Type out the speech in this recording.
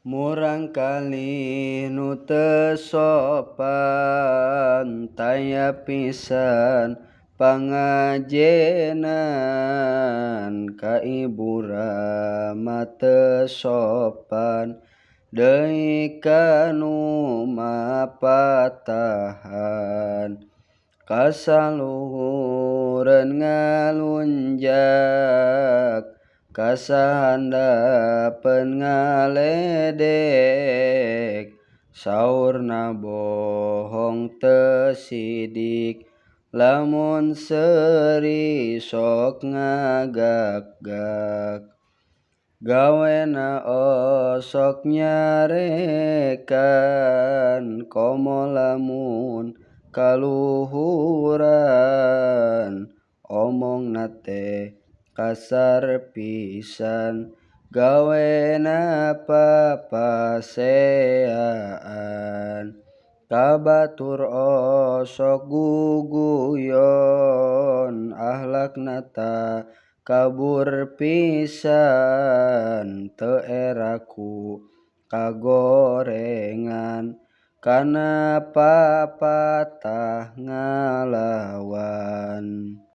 Murangkalih nu teu sopan taya pisan pangajenan ka ibu rama teu sopan deui ka nu mapatahan kasaluhureun ngalunjak kasahandapeun ngaledek saurna bohong teu sidik lamun seuri sok ngagakgak gawena osok nyarekan komo lamun kaluhuran omongna teh kasar pisan gawena papaseaan ka batur osok guguyon ahlakna takabur pisan teu era ku kagorengan kana papatah ngalawan.